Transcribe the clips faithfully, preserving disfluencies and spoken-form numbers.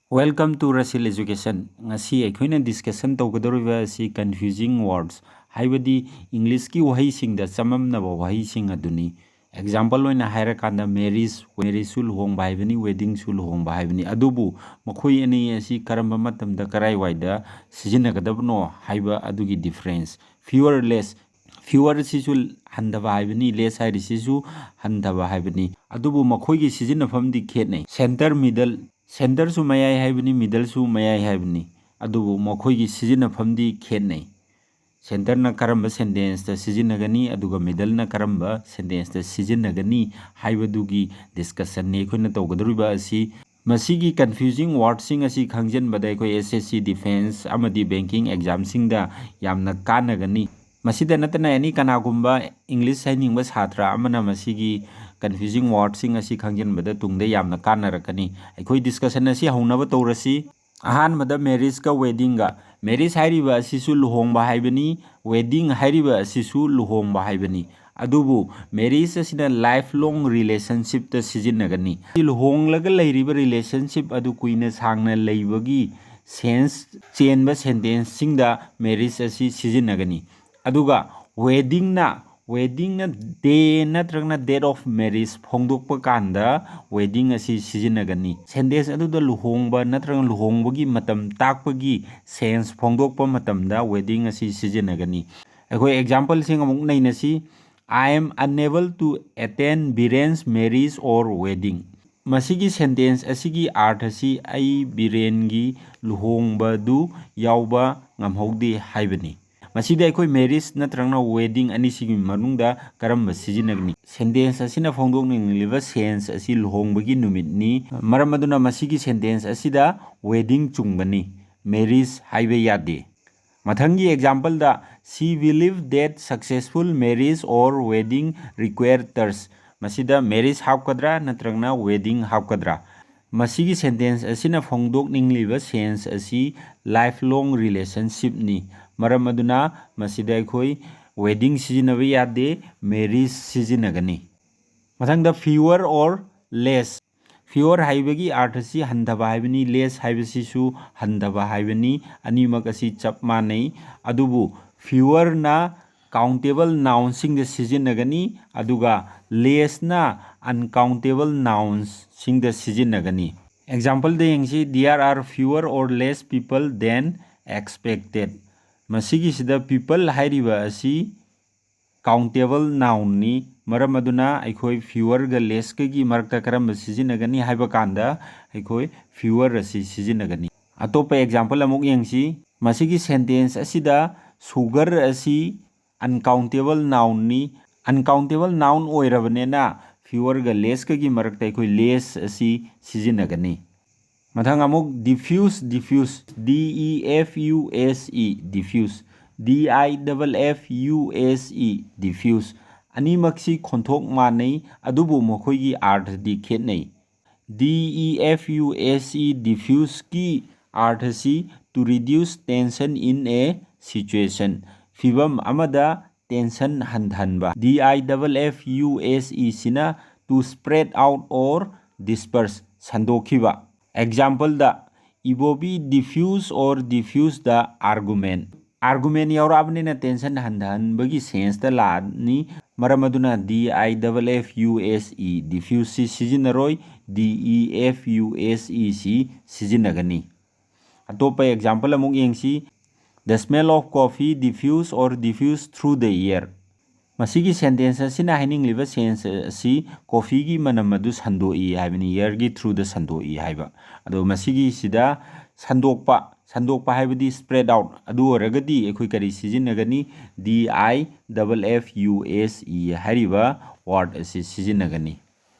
Welcome to Rasil Education. ꯉꯁꯤ ꯑꯩꯈꯣꯏꯅ discussion ꯇꯧꯒꯗꯧꯔꯤꯕ ꯑꯁꯤ confusing words, ꯍꯥꯏꯕꯗꯤ ꯏꯪꯂꯤꯁꯀꯤ ꯋꯥꯍꯩꯁꯤꯡꯗ ꯆꯃꯝꯅꯕ ꯋꯥꯍꯩꯁꯤꯡ ꯑꯗꯨꯅꯤ꯫ Example ꯑꯣꯏꯅ ꯍꯥꯏꯔꯀꯥꯟꯗ, marriage, marriageꯁꯨ ꯂꯨꯍꯣꯡꯕ ꯍꯥꯏꯕꯅꯤ, weddingꯁꯨ ꯂꯨꯍꯣꯡꯕ ꯍꯥꯏꯕꯅꯤ, ꯑꯗꯨꯕꯨ ꯃꯈꯣꯏ ꯑꯅꯤ ꯑꯁꯤ ꯀꯔꯝꯕ ꯃꯇꯝꯗ ꯀꯔꯥꯏꯋꯥꯏꯗ ꯁꯤꯖꯤꯟꯅꯒꯗꯕꯅꯣ ꯍꯥꯏꯕ ꯑꯗꯨꯒꯤ difference꯫ Fewer, less, fewer ꯁꯤꯁꯨ ꯍꯟꯊꯕ ꯍꯥꯏꯕꯅꯤ, less ꯍꯥꯏꯔꯤꯁꯤꯁꯨ ꯍꯟꯊꯕ ꯍꯥꯏꯕꯅꯤ, ꯑꯗꯨꯕꯨ ꯃꯈꯣꯏꯒꯤ ꯁꯤꯖꯤꯟꯅꯐꯝꯗꯤ ꯈꯦꯠꯅꯩ꯫ Center, middle, centreꯁꯨ ꯃꯌꯥꯏ ꯍꯥꯏꯕꯅꯤ, middleꯁꯨ ꯃꯌꯥꯏ ꯍꯥꯏꯕꯅꯤ, ꯑꯗꯨꯕꯨ ꯃꯈꯣꯏꯒꯤ ꯁꯤꯖꯤꯟꯅꯐꯝꯗꯤ ꯈꯦꯠꯅꯩ꯫ Centreꯅ ꯀꯔꯝꯕ sentenceꯇ ꯁꯤꯖꯤꯟꯅꯒꯅꯤ, ꯑꯗꯨꯒ middleꯅ ꯀꯔꯝꯕ sentenceꯇ ꯁꯤꯖꯤꯟꯅꯒꯅꯤ ꯍꯥꯏꯕꯗꯨꯒꯤ discussionꯅꯤ ꯑꯩꯈꯣꯏꯅ ꯇꯧꯒꯗꯧꯔꯤꯕ ꯑꯁꯤ꯫ ꯃꯁꯤꯒꯤ confusing wordꯁꯤꯡ ꯑꯁꯤ ꯈꯪꯖꯤꯟꯕꯗ ꯑꯩꯈꯣꯏ S S C defence ꯑꯃꯗꯤ banking examꯁꯤꯡꯗ ꯌꯥꯝꯅ ꯀꯥꯟꯅꯒꯅꯤ꯫ ꯃꯁꯤꯗ ꯅꯠꯇꯅ any ꯀꯅꯥꯒꯨꯝꯕ ꯏꯪꯂꯤꯁ ꯍꯩꯅꯤꯡꯕ ꯁꯥꯇ꯭ꯔ ꯑꯃꯅ ꯃꯁꯤꯒꯤ confusing wordꯁꯤꯡ ꯑꯁꯤ ꯈꯪꯖꯤꯟꯕꯗ ꯇꯨꯡꯗ ꯌꯥꯝꯅ ꯀꯥꯟꯅꯔꯛꯀꯅꯤ꯫ ꯑꯩꯈꯣꯏ discussion ꯑꯁꯤ ꯍꯧꯅꯕ ꯇꯧꯔꯁꯤ꯫ ꯑꯍꯥꯟꯕꯗ marriageꯀ weddingꯒ꯫ Marriage ꯍꯥꯏꯔꯤꯕ ꯑꯁꯤꯁꯨ ꯂꯨꯍꯣꯡꯕ ꯍꯥꯏꯕꯅꯤ, wedding ꯍꯥꯏꯔꯤꯕ ꯑꯁꯤꯁꯨ ꯂꯨꯍꯣꯡꯕ ꯍꯥꯏꯕꯅꯤ꯫ ꯑꯗꯨꯕꯨ marriage ꯑꯁꯤꯅ lifelong relationshipꯇ ꯁꯤꯖꯤꯟꯅꯒꯅꯤ꯫ ꯂꯨꯍꯣꯡꯂꯒ ꯂꯩꯔꯤꯕ relationship ꯑꯗꯨ ꯀꯨꯏꯅ ꯁꯥꯡꯅ ꯂꯩꯕꯒꯤ sense ꯆꯦꯟꯕ sentenceꯁꯤꯡꯗ marriage ꯑꯁꯤ ꯁꯤꯖꯤꯟꯅꯒꯅꯤ꯫ ꯑꯗꯨꯒ weddingꯅ, weddingꯅ day ꯅꯠꯇ꯭ꯔꯒꯅ date of marriage ꯐꯣꯡꯗꯣꯛꯄ ꯀꯥꯟꯗ wedding ꯑꯁꯤ ꯁꯤꯖꯤꯟꯅꯒꯅꯤ꯫ Sentence ꯑꯗꯨꯗ ꯂꯨꯍꯣꯡꯕ ꯅꯠꯇ꯭ꯔꯒ ꯂꯨꯍꯣꯡꯕꯒꯤ ꯃꯇꯝ ꯇꯥꯛꯄꯒꯤ sense ꯐꯣꯡꯗꯣꯛꯄ ꯃꯇꯝꯗ wedding ꯑꯁꯤ ꯁꯤꯖꯤꯟꯅꯒꯅꯤ꯫ ꯑꯩꯈꯣꯏ exampleꯁꯤꯡ ꯑꯃꯨꯛ ꯅꯩꯅꯁꯤ꯫ I am unable to attend Biren's marriage or wedding꯫ ꯃꯁꯤꯒꯤ sentence ꯑꯁꯤꯒꯤ ꯑꯥꯔꯊ ꯑꯁꯤ "ꯑꯩ ꯕꯤꯔꯦꯟꯒꯤ ꯂꯨꯍꯣꯡꯕꯗꯨ ꯌꯥꯎꯕ ꯉꯝꯍꯧꯗꯦ" ꯍꯥꯏꯕꯅꯤ꯫ ꯃꯁꯤꯗ ꯑꯩꯈꯣꯏ marriage ꯅꯠꯇ꯭ꯔꯒꯅ wedding ꯑꯅꯤꯁꯤꯒꯤ ꯃꯅꯨꯡꯗ ꯀꯔꯝꯕ ꯁꯤꯖꯤꯟꯅꯒꯅꯤ? Sentence ꯑꯁꯤꯅ ꯐꯣꯡꯗꯣꯛꯅꯤꯡꯂꯤꯕ sense ꯑꯁꯤ ꯂꯨꯍꯣꯡꯕꯒꯤ ꯅꯨꯃꯤꯠꯅꯤ꯫ ꯃꯔꯝ ꯑꯗꯨꯅ ꯃꯁꯤꯒꯤ sentence ꯑꯁꯤꯗ wedding ꯆꯨꯝꯒꯅꯤ, marriage ꯍꯥꯏꯕ ꯌꯥꯗꯦ꯫ ꯃꯊꯪꯒꯤ exampleꯗ, "She believe that successful marriage or wedding require trust"꯫ ꯃꯁꯤꯗ marriage ꯍꯥꯞꯀꯗ꯭ꯔꯥ ꯅꯠꯇ꯭ꯔꯒꯅ wedding ꯍꯥꯞꯀꯗ꯭ꯔꯥ? ꯃꯁꯤꯒꯤ sentence ꯑꯁꯤꯅ ꯐꯣꯡꯗꯣꯛꯅꯤꯡꯂꯤꯕ sense ꯑꯁꯤ lifelong relationshipꯅꯤ꯫ ꯃꯔꯝ ꯑꯗꯨꯅ ꯃꯁꯤꯗ ꯑꯩꯈꯣꯏ wedding ꯁꯤꯖꯤꯟꯅꯕ ꯌꯥꯗꯦ, marriage ꯁꯤꯖꯤꯟꯅꯒꯅꯤ꯫ ꯃꯊꯪꯗ, fewer or less꯫ Fewer ꯍꯥꯏꯕꯒꯤ ꯑꯥꯔꯊꯁꯤ ꯍꯟꯊꯕ ꯍꯥꯏꯕꯅꯤ, less ꯍꯥꯏꯕꯁꯤꯁꯨ ꯍꯟꯊꯕ ꯍꯥꯏꯕꯅꯤ꯫ ꯑꯅꯤꯃꯛ ꯑꯁꯤ ꯆꯞ ꯃꯥꯟꯅꯩ꯫ ꯑꯗꯨꯕꯨ fewerꯅ countable nounꯁꯤꯡꯗ ꯁꯤꯖꯤꯟꯅꯒꯅꯤ, ꯑꯗꯨꯒ lessꯅ uncountable nounsꯁꯤꯡꯗ ꯁꯤꯖꯤꯟꯅꯒꯅꯤ꯫ Exampleꯗ ꯌꯦꯡꯁꯤ, "There are fewer or less people than expected"꯫ ꯃꯁꯤꯒꯤꯁꯤꯗ people ꯍꯥꯏꯔꯤꯕ ꯑꯁꯤ countable nounꯅꯤ꯫ ꯃꯔꯝ ꯑꯗꯨꯅ ꯑꯩꯈꯣꯏ fewerꯒ lessꯀꯒꯤ ꯃꯔꯛꯇ ꯀꯔꯝꯕ ꯁꯤꯖꯤꯟꯅꯒꯅꯤ ꯍꯥꯏꯕ ꯀꯥꯟꯗ ꯑꯩꯈꯣꯏ fewer ꯑꯁꯤ ꯁꯤꯖꯤꯟꯅꯒꯅꯤ꯫ ꯑꯇꯣꯞꯄ example ꯑꯃꯨꯛ ꯌꯦꯡꯁꯤ꯫ ꯃꯁꯤꯒꯤ sentence ꯑꯁꯤꯗ sugar ꯑꯁꯤ uncountable nounꯅꯤ꯫ Uncountable noun ꯑꯣꯏꯔꯕꯅꯤꯅ fewerꯒ lessꯀꯒꯤ ꯃꯔꯛꯇ ꯑꯩꯈꯣꯏ less ꯑꯁꯤ ꯁꯤꯖꯤꯟꯅꯒꯅꯤ꯫ ꯃꯊꯪ ꯑꯃꯨꯛ diffuse, diffuse, D E F U S E, diffuse, D I double F U S E, diffuse꯫ ꯑꯅꯤꯃꯛꯁꯤ ꯈꯣꯟꯊꯣꯛ ꯃꯥꯟꯅꯩ, ꯑꯗꯨꯕꯨ ꯃꯈꯣꯏꯒꯤ ꯑꯥꯔꯊꯗꯤ ꯈꯦꯠꯅꯩ꯫ D E F U S E, diffuseꯀꯤ ꯑꯥꯔꯊꯁꯤ to reduce tension in a situation, ꯐꯤꯕꯝ ꯑꯃꯗ tension ꯍꯟꯊꯍꯟꯕ꯫ D I double F U S E ꯁꯤꯅ to spread out or disperse, ꯁꯟꯗꯣꯛꯈꯤꯕ꯫ Exampleꯗ, Ibobi diffuse or diffuse the argument꯫ Argument ꯌꯥꯎꯔꯛꯑꯕꯅꯤꯅ tension ꯍꯟꯊꯍꯟꯕꯒꯤ senseꯇ ꯂꯥꯛꯑꯅꯤ꯫ ꯃꯔꯝ ꯑꯗꯨꯅ D I double F U S E, diffuseꯁꯤ ꯁꯤꯖꯤꯟꯅꯔꯣꯏ, D E F U S E ꯁꯤ ꯁꯤꯖꯤꯟꯅꯒꯅꯤ꯫ ꯑꯇꯣꯞꯄ example ꯑꯃꯨꯛ ꯌꯦꯡꯁꯤ꯫ The smell of coffee diffuse or diffuse through the air꯫ ꯃꯁꯤꯒꯤ sentence ꯑꯁꯤꯅ ꯍꯥꯏꯅꯤꯡꯂꯤꯕ sense ꯑꯁꯤ coffeeꯒꯤ ꯃꯅꯝ ꯑꯗꯨ ꯁꯟꯗꯣꯛꯏ ꯍꯥꯏꯕꯅꯤ, airꯒꯤ throughꯗ ꯁꯟꯗꯣꯛꯏ ꯍꯥꯏꯕ꯫ ꯑꯗꯣ ꯃꯁꯤꯒꯤꯁꯤꯗ ꯁꯟꯗꯣꯛꯄ, ꯁꯟꯗꯣꯛꯄ ꯍꯥꯏꯕꯗꯤ spread out ꯑꯗꯨ ꯑꯣꯏꯔꯒꯗꯤ ꯑꯩꯈꯣꯏ ꯀꯔꯤ ꯁꯤꯖꯤꯟꯅꯒꯅꯤ? D I double F U S E ꯍꯥꯏꯔꯤꯕ word ꯑꯁꯤ ꯁꯤꯖꯤꯟꯅꯒꯅꯤ꯫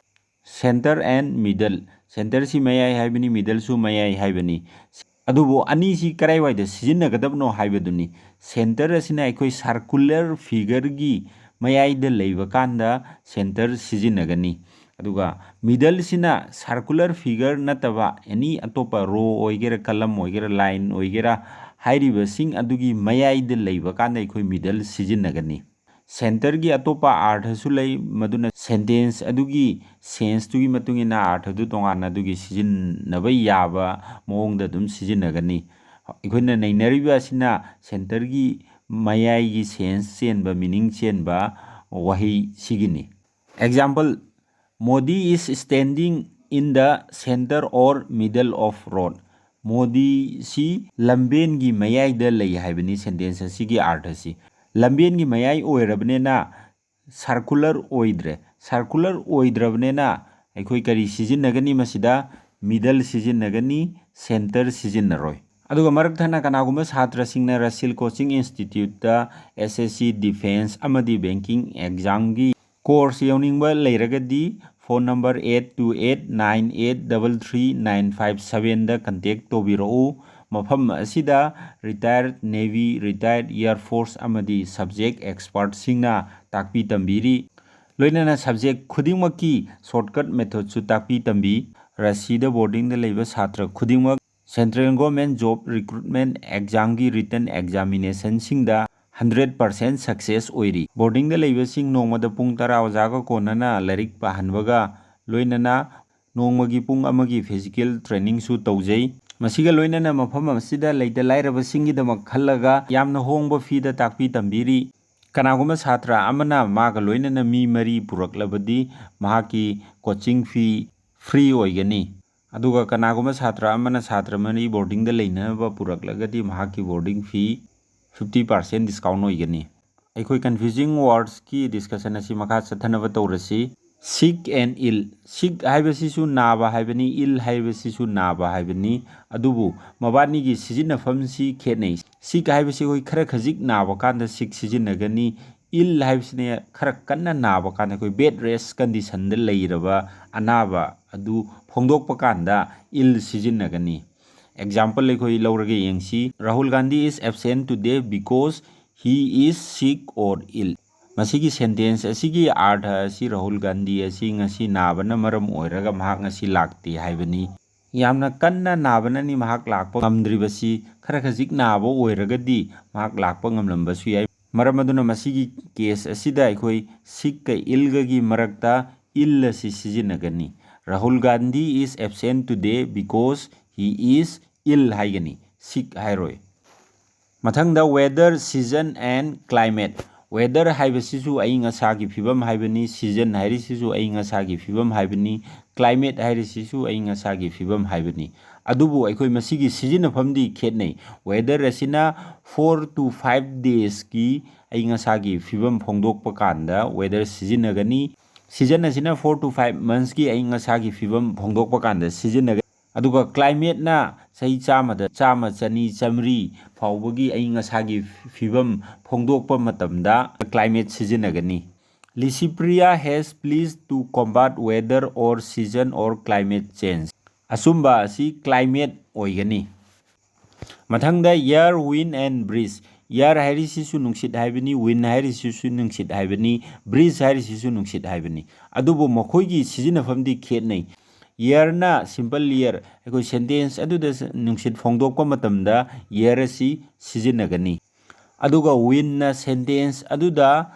Center and middle, centerꯁꯤ ꯃꯌꯥꯏ ꯍꯥꯏꯕꯅꯤ, middleꯁꯨ ꯃꯌꯥꯏ ꯍꯥꯏꯕꯅꯤ꯫ ꯑꯗꯨꯕꯨ ꯑꯅꯤꯁꯤ ꯀꯔꯥꯏꯋꯥꯏꯗ ꯁꯤꯖꯤꯟꯅꯒꯗꯕꯅꯣ ꯍꯥꯏꯕꯗꯨꯅꯤ꯫ Center ꯑꯁꯤꯅ ꯑꯩꯈꯣꯏ circular figureꯒꯤ ꯃꯌꯥꯏꯗ ꯂꯩꯕ ꯀꯥꯟꯗ center ꯁꯤꯖꯤꯟꯅꯒꯅꯤ꯫ ꯑꯗꯨꯒ middleꯁꯤꯅ circular figure ꯅꯠꯇꯕ any ꯑꯇꯣꯞꯄ row ꯑꯣꯏꯒꯦꯔꯥ, column ꯑꯣꯏꯒꯦꯔꯥ, line ꯑꯣꯏꯒꯦꯔꯥ, ꯍꯥꯏꯔꯤꯕꯁꯤꯡ ꯑꯗꯨꯒꯤ ꯃꯌꯥꯏꯗ ꯂꯩꯕ ꯀꯥꯟꯗ ꯑꯩꯈꯣꯏ middle ꯁꯤꯖꯤꯟꯅꯒꯅꯤ꯫ Centerꯒꯤ ꯑꯇꯣꯞꯄ ꯑꯥꯔꯊꯁꯨ ꯂꯩ, ꯃꯗꯨꯅ sentence ꯑꯗꯨꯒꯤ senseꯇꯨꯒꯤ ꯃꯇꯨꯡ ꯏꯟꯅ ꯑꯥꯔꯊꯗꯨ ꯇꯣꯉꯥꯟꯅ ꯑꯗꯨꯒꯤ ꯁꯤꯖꯤꯟꯅꯕ ꯌꯥꯕ ꯃꯑꯣꯡꯗ ꯑꯗꯨꯝ ꯁꯤꯖꯤꯟꯅꯒꯅꯤ꯫ ꯑꯩꯈꯣꯏꯅ ꯅꯩꯅꯔꯤꯕ ꯑꯁꯤꯅ centerꯒꯤ ꯃꯌꯥꯏꯒꯤ sense ꯆꯦꯟꯕ, meaning ꯆꯦꯟꯕ ꯋꯥꯍꯩ ꯁꯤꯒꯤꯅꯤ꯫ Example, Modi is standing in the center or middle of road. ꯃꯣꯗꯤꯁꯤ ꯂꯝꯕꯦꯟꯒꯤ ꯃꯌꯥꯏꯗ ꯂꯩ ꯍꯥꯏꯕꯅꯤ sentence ꯑꯁꯤꯒꯤ ꯑꯥꯔꯊꯁꯤ꯫ ꯂꯝꯕꯦꯟꯒꯤ ꯃꯌꯥꯏ ꯑꯣꯏꯔꯕꯅꯤꯅ circular ꯑꯣꯏꯗ꯭ꯔꯦ꯫ Circular ꯑꯣꯏꯗ꯭ꯔꯕꯅꯤꯅ ꯑꯩꯈꯣꯏ ꯀꯔꯤ ꯁꯤꯖꯤꯟꯅꯒꯅꯤ ꯃꯁꯤꯗ? Middle ꯁꯤꯖꯤꯟꯅꯒꯅꯤ, center ꯁꯤꯖꯤꯟꯅꯔꯣꯏ꯫ ꯑꯗꯨꯒ ꯃꯔꯛ ꯊꯠꯅ ꯀꯅꯥꯒꯨꯝꯕ ꯁꯥꯇ꯭ꯔꯁꯤꯡꯅ ꯔꯁꯤꯜ coaching instituteꯇ S S C defence ꯑꯃꯗꯤ banking examꯒꯤ course ꯌꯥꯎꯅꯤꯡꯕ ꯂꯩꯔꯒꯗꯤ phone number eight two eight nine eight double three nine five sevenꯗ contact ꯇꯧꯕꯤꯔꯛꯎ꯫ ꯃꯐꯝ ꯑꯁꯤꯗ retired Navy, retired Air Force ꯑꯃꯗꯤ subject expertꯁꯤꯡꯅ ꯇꯥꯛꯄꯤ ꯇꯝꯕꯤꯔꯤ꯫ ꯂꯣꯏꯅꯅ subject ꯈꯨꯗꯤꯡꯃꯛꯀꯤ shortcut methodꯁꯨ ꯇꯥꯛꯄꯤ ꯇꯝꯕꯤ꯫ ꯔꯁꯤꯗ boardingꯗ ꯂꯩꯕ ꯁꯥꯇ꯭ꯔ ꯈꯨꯗꯤꯡꯃꯛ Central Government Job Recruitment Examꯒꯤ written examinationꯁꯤꯡꯗ hundred percent success ꯑꯣꯏꯔꯤ꯫ Boardingꯗ ꯂꯩꯕꯁꯤꯡ ꯅꯣꯡꯃꯗ ꯄꯨꯡ ꯇꯔꯥ ꯑꯣꯖꯥꯒ ꯀꯣꯟꯅꯅ ꯂꯥꯏꯔꯤꯛ ꯄꯥꯍꯟꯕꯒ ꯂꯣꯏꯅꯅ ꯅꯣꯡꯃꯒꯤ ꯄꯨꯡ ꯑꯃꯒꯤ physical trainingꯁꯨ ꯇꯧꯖꯩ꯫ ꯃꯁꯤꯒ ꯂꯣꯏꯅꯅ ꯃꯐꯝ ꯑꯁꯤꯗ ꯂꯩꯇ ꯂꯥꯏꯔꯕꯁꯤꯡꯒꯤꯗꯃꯛ ꯈꯜꯂꯒ ꯌꯥꯝꯅ ꯍꯣꯡꯕ feeꯗ ꯇꯥꯛꯄꯤ ꯇꯝꯕꯤꯔꯤ꯫ ꯀꯅꯥꯒꯨꯝꯕ ꯁꯥꯇ꯭ꯔ ꯑꯃꯅ ꯃꯥꯒ ꯂꯣꯏꯅꯅ ꯃꯤ ꯃꯔꯤ ꯄꯨꯔꯛꯂꯕꯗꯤ ꯃꯍꯥꯛꯀꯤ coaching fee free ꯑꯣꯏꯒꯅꯤ꯫ ꯑꯗꯨꯒ ꯀꯅꯥꯒꯨꯝꯕ ꯁꯥꯇ꯭ꯔ ꯑꯃꯅ ꯁꯥꯇ꯭ꯔ ꯃꯔꯤ boardingꯗ ꯂꯩꯅꯕ ꯄꯨꯔꯛꯂꯒꯗꯤ ꯃꯍꯥꯛꯀꯤ boarding fee fifty percent discount ꯑꯣꯏꯒꯅꯤ꯫ ꯑꯩꯈꯣꯏ confusing wordsꯀꯤ discussion ꯑꯁꯤ ꯃꯈꯥ ꯆꯠꯊꯅꯕ ꯇꯧꯔꯁꯤ꯫ Sick and ill꯫ Sick ꯍꯥꯏꯕꯁꯤꯁꯨ ꯅꯥꯕ ꯍꯥꯏꯕꯅꯤ, ill ꯍꯥꯏꯕꯁꯤꯁꯨ ꯅꯥꯕ ꯍꯥꯏꯕꯅꯤ꯫ ꯑꯗꯨꯕꯨ ꯃꯕꯥꯅꯤꯒꯤ ꯁꯤꯖꯤꯟꯅꯐꯝꯁꯤ ꯈꯦꯠꯅꯩ꯫ Sick ꯍꯥꯏꯕꯁꯤ ꯑꯩꯈꯣꯏ ꯈꯔ ꯈꯖꯤꯛ ꯅꯥꯕ ꯀꯥꯟꯗ sick ꯁꯤꯖꯤꯟꯅꯒꯅꯤ꯫ Ill ꯍꯥꯏꯕꯁꯤꯅ ꯈꯔ ꯀꯟꯅ ꯅꯥꯕ ꯀꯥꯟꯗ, ꯑꯩꯈꯣꯏ bed rest conditionꯗ ꯂꯩꯔꯕ ꯑꯅꯥꯕ ꯑꯗꯨ ꯐꯣꯡꯗꯣꯛꯄ ꯀꯥꯟꯗ ill ꯁꯤꯖꯤꯟꯅꯒꯅꯤ꯫ Example ꯑꯩꯈꯣꯏ ꯂꯧꯔꯒ ꯌꯦꯡꯁꯤ꯫ Rahul Gandhi is absent today because he is sick or ill꯫ ꯃꯁꯤꯒꯤ sentence ꯑꯁꯤꯒꯤ ꯑꯥꯔꯊ ꯑꯁꯤ ꯔꯥꯍꯨꯜ ꯒꯥꯟꯙꯤ ꯑꯁꯤ ꯉꯁꯤ ꯅꯥꯕꯅ ꯃꯔꯝ ꯑꯣꯏꯔꯒ ꯃꯍꯥꯛ ꯉꯁꯤ ꯂꯥꯛꯇꯦ ꯍꯥꯏꯕꯅꯤ꯫ ꯌꯥꯝꯅ ꯀꯟꯅ ꯅꯥꯕꯅꯅꯤ ꯃꯍꯥꯛ ꯂꯥꯛꯄ ꯉꯝꯗ꯭ꯔꯤꯕꯁꯤ꯫ ꯈꯔ ꯈꯖꯤꯛ ꯅꯥꯕ ꯑꯣꯏꯔꯒꯗꯤ ꯃꯍꯥꯛ ꯂꯥꯛꯄ ꯉꯝꯂꯝꯕꯁꯨ ꯌꯥꯏ꯫ ꯃꯔꯝ ꯑꯗꯨꯅ ꯃꯁꯤꯒꯤ ꯀꯦꯁ ꯑꯁꯤꯗ ꯑꯩꯈꯣꯏ ꯁꯤꯛꯀ ꯏꯜꯒꯒꯤ ꯃꯔꯛꯇ ꯏꯜ ꯑꯁꯤ ꯁꯤꯖꯤꯟꯅꯒꯅꯤ꯫ Rahul Gandhi is absent today because he is ill ꯍꯥꯏꯒꯅꯤ, ꯁꯤꯛ ꯍꯥꯏꯔꯣꯏ꯫ ꯃꯊꯪꯗ weather, season and climate꯫ Weather ꯍꯥꯏꯕꯁꯤꯁꯨ ꯑꯏꯪ ꯑꯁꯥꯒꯤ ꯐꯤꯕꯝ ꯍꯥꯏꯕꯅꯤ, season ꯍꯥꯏꯔꯤꯁꯤꯁꯨ ꯑꯏꯪ ꯑꯁꯥꯒꯤ ꯐꯤꯕꯝ ꯍꯥꯏꯕꯅꯤ, climate ꯍꯥꯏꯔꯤꯁꯤꯁꯨ ꯑꯏꯪ ꯑꯁꯥꯒꯤ ꯐꯤꯕꯝ ꯍꯥꯏꯕꯅꯤ꯫ ꯑꯗꯨꯕꯨ ꯑꯩꯈꯣꯏ ꯃꯁꯤꯒꯤ ꯁꯤꯖꯤꯟꯅꯐꯝꯗꯤ ꯈꯦꯠꯅꯩ꯫ Weather ꯑꯁꯤꯅ four to five daysꯀꯤ ꯑꯏꯪ ꯑꯁꯥꯒꯤ ꯐꯤꯕꯝ ꯐꯣꯡꯗꯣꯛꯄ ꯀꯥꯟꯗ weather ꯁꯤꯖꯤꯟꯅꯒꯅꯤ꯫ Season ꯑꯁꯤꯅ four to five monthsꯀꯤ ꯑꯏꯪ ꯑꯁꯥꯒꯤ ꯐꯤꯕꯝ ꯐꯣꯡꯗꯣꯛꯄ ꯀꯥꯟꯗ ꯁꯤꯖꯤꯟꯅꯒꯅꯤ꯫ ꯑꯗꯨꯒ climateꯅ ꯆꯍꯤ ꯆꯥꯝꯃꯗ ꯆꯥꯝꯃ, ꯆꯅꯤ, ꯆꯥꯝꯃꯔꯤ ꯐꯥꯎꯕꯒꯤ ꯑꯏꯪ ꯑꯁꯥꯒꯤ ꯐꯤꯕꯝ ꯐꯣꯡꯗꯣꯛꯄ ꯃꯇꯝꯗ climate ꯁꯤꯖꯤꯟꯅꯒꯅꯤ꯫ Lisipriya has pledged to combat weather or season or climate change꯫ ꯑꯆꯨꯝꯕ ꯑꯁꯤ climate ꯑꯣꯏꯒꯅꯤ꯫ ꯃꯊꯪꯗ air, wind and breeze꯫ Air ꯍꯥꯏꯔꯤꯁꯤꯁꯨ ꯅꯨꯡꯁꯤꯠ ꯍꯥꯏꯕꯅꯤ, wind ꯍꯥꯏꯔꯤꯁꯤꯁꯨ ꯅꯨꯡꯁꯤꯠ ꯍꯥꯏꯕꯅꯤ, breeze ꯍꯥꯏꯔꯤꯁꯤꯁꯨ ꯅꯨꯡꯁꯤꯠ ꯍꯥꯏꯕꯅꯤ꯫ ꯑꯗꯨꯕꯨ ꯃꯈꯣꯏꯒꯤ ꯁꯤꯖꯤꯟꯅꯐꯝꯗꯤ ꯈꯦꯠꯅꯩ꯫ Airꯅ simple air, ꯑꯩꯈꯣꯏ sentence ꯑꯗꯨꯗ ꯅꯨꯡꯁꯤꯠ ꯐꯣꯡꯗꯣꯛꯄ ꯃꯇꯝꯗ air ꯑꯁꯤ ꯁꯤꯖꯤꯟꯅꯒꯅꯤ꯫ ꯑꯗꯨꯒ windꯅ sentence ꯑꯗꯨꯗ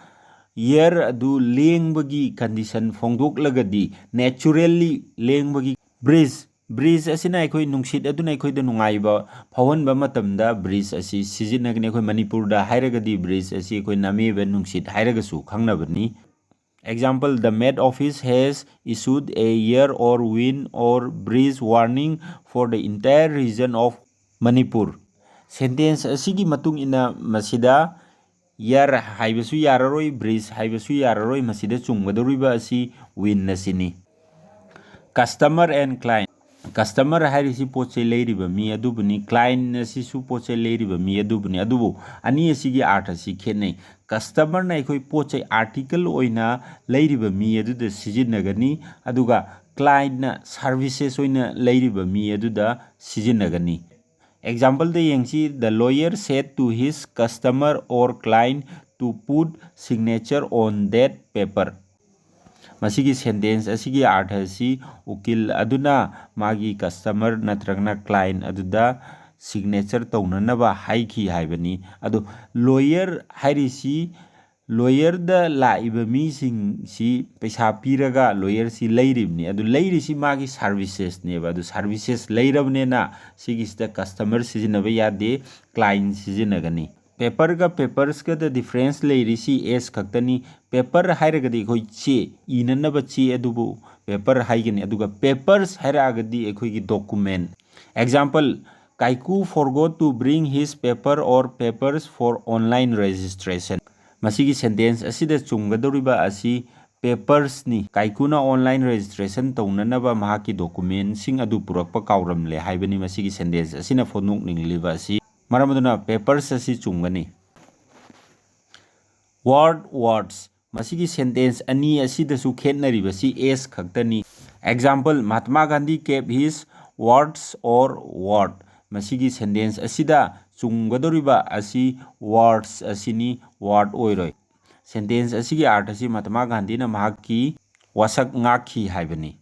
air ꯑꯗꯨ ꯂꯦꯡꯕꯒꯤ condition ꯐꯣꯡꯗꯣꯛꯂꯒꯗꯤ, naturally ꯂꯦꯡꯕꯒꯤ breeze, breeze ꯑꯁꯤꯅ ꯑꯩꯈꯣꯏ ꯅꯨꯡꯁꯤꯠ ꯑꯗꯨꯅ ꯑꯩꯈꯣꯏꯗ ꯅꯨꯡꯉꯥꯏꯕ ꯐꯥꯎꯍꯟꯕ ꯃꯇꯝꯗ breeze ꯑꯁꯤ ꯁꯤꯖꯤꯟꯅꯒꯅꯤ꯫ ꯑꯩꯈꯣꯏ ꯃꯅꯤꯄꯨꯔꯗ ꯍꯥꯏꯔꯒꯗꯤ breeze ꯑꯁꯤ ꯑꯩꯈꯣꯏ ꯅꯥꯃꯦꯕ ꯅꯨꯡꯁꯤꯠ ꯍꯥꯏꯔꯒꯁꯨ ꯈꯪꯅꯕꯅꯤ꯫ Example, the Met Office has issued a air or wind or breeze warning for the entire region of Manipur꯫ Sentence ꯑꯁꯤꯒꯤ ꯃꯇꯨꯡ ꯏꯟꯅ ꯃꯁꯤꯗ air ꯍꯥꯏꯕꯁꯨ ꯌꯥꯔꯔꯣꯏ, breeze ꯍꯥꯏꯕꯁꯨ ꯌꯥꯔꯔꯣꯏ, ꯃꯁꯤꯗ ꯆꯨꯝꯒꯗꯧꯔꯤꯕ ꯑꯁꯤ wind ꯑꯁꯤꯅꯤ꯫ Customer and client꯫ Customer ꯍꯥꯏꯔꯤꯁꯤ ꯄꯣꯠ ꯆꯩ ꯂꯩꯔꯤꯕ ꯃꯤ ꯑꯗꯨꯕꯨꯅꯤ, client ꯑꯁꯤꯁꯨ ꯄꯣꯠ ꯆꯩ ꯂꯩꯔꯤꯕ ꯃꯤ ꯑꯗꯨꯕꯨꯅꯤ꯫ ꯑꯗꯨꯕꯨ ꯑꯅꯤ ꯑꯁꯤꯒꯤ ꯑꯥꯔꯊ ꯑꯁꯤ ꯈꯦꯠꯅꯩ꯫ Customerꯅ ꯑꯩꯈꯣꯏ ꯄꯣꯠ ꯆꯩ article ꯑꯣꯏꯅ ꯂꯩꯔꯤꯕ ꯃꯤ ꯑꯗꯨꯗ ꯁꯤꯖꯤꯟꯅꯒꯅꯤ, ꯑꯗꯨꯒ clientꯅ services ꯑꯣꯏꯅ ꯂꯩꯔꯤꯕ ꯃꯤ ꯑꯗꯨꯗ ꯁꯤꯖꯤꯟꯅꯒꯅꯤ꯫ Exampleꯗ ꯌꯦꯡꯁꯤ, the lawyer said to his customer or client to put signature on that paper꯫ ꯃꯁꯤꯒꯤ sentence ꯑꯁꯤꯒꯤ ꯑꯥꯔꯊ ꯑꯁꯤ ꯎꯀꯤꯜ ꯑꯗꯨꯅ ꯃꯥꯒꯤ customer ꯅꯠꯇ꯭ꯔꯒꯅ client ꯑꯗꯨꯗ signature ꯇꯧꯅꯅꯕ ꯍꯥꯏꯈꯤ ꯍꯥꯏꯕꯅꯤ꯫ ꯑꯗꯣ lawyer ꯍꯥꯏꯔꯤꯁꯤ, lawyerꯗ ꯂꯥꯛꯏꯕ ꯃꯤꯁꯤꯡꯁꯤ ꯄꯩꯁꯥ ꯄꯤꯔꯒ lawyerꯁꯤ ꯂꯩꯔꯤꯕꯅꯤ꯫ ꯑꯗꯨ ꯂꯩꯔꯤꯁꯤ ꯃꯥꯒꯤ servicesꯅꯦꯕ꯫ ꯑꯗꯨ services ꯂꯩꯔꯕꯅꯤꯅ ꯁꯤꯒꯤꯁꯤꯗ customer ꯁꯤꯖꯤꯟꯅꯕ ꯌꯥꯗꯦ, client ꯁꯤꯖꯤꯟꯅꯒꯅꯤ꯫ Paperꯒ papersꯀꯗ difference ꯂꯩꯔꯤꯁꯤ S ꯈꯛꯇꯅꯤ꯫ Paper ꯍꯥꯏꯔꯒꯗꯤ ꯑꯩꯈꯣꯏ ꯆꯦ, ꯏꯅꯅꯕ ꯆꯦ ꯑꯗꯨꯕꯨ paper ꯍꯥꯏꯒꯅꯤ꯫ ꯑꯗꯨꯒ papers ꯍꯥꯏꯔꯛꯑꯒꯗꯤ ꯑꯩꯈꯣꯏꯒꯤ document꯫ Example, Kaiku forgot to bring his paper or papers for online registration꯫ ꯃꯁꯤꯒꯤ sentence ꯑꯁꯤꯗ ꯆꯨꯝꯒꯗꯧꯔꯤꯕ ꯑꯁꯤ papersꯅꯤ꯫ ꯀꯥꯏꯀꯨꯅ online registration ꯇꯧꯅꯅꯕ ꯃꯍꯥꯛꯀꯤ documentꯁꯤꯡ ꯑꯗꯨ ꯄꯨꯔꯛꯄ ꯀꯥꯎꯔꯝꯂꯦ ꯍꯥꯏꯕꯅꯤ ꯃꯁꯤꯒꯤ sentence ꯑꯁꯤꯅ ꯐꯣꯡꯗꯣꯛꯅꯤꯡꯂꯤꯕ ꯑꯁꯤ꯫ ꯃꯔꯝ ꯑꯗꯨꯅ papers ꯑꯁꯤ ꯆꯨꯝꯒꯅꯤ꯫ Word, words꯫ ꯃꯁꯤꯒꯤ sentence ꯑꯅꯤ ꯑꯁꯤꯗꯁꯨ ꯈꯦꯠꯅꯔꯤꯕꯁꯤ S ꯈꯛꯇꯅꯤ꯫ Example, Mahatma Gandhi kept his words or word꯫ ꯃꯁꯤꯒꯤ sentence ꯑꯁꯤꯗ ꯆꯨꯝꯒꯗꯧꯔꯤꯕ ꯑꯁꯤ words ꯑꯁꯤꯅꯤ, word ꯑꯣꯏꯔꯣꯏ꯫ Sentence ꯑꯁꯤꯒꯤ ꯑꯥꯔꯊ ꯑꯁꯤ ꯃꯍꯥꯇꯃꯥ ꯒꯥꯟꯙꯤꯅ ꯃꯍꯥꯛꯀꯤ ꯋꯥꯁꯛ ꯉꯥꯛꯈꯤ ꯍꯥꯏꯕꯅꯤ꯫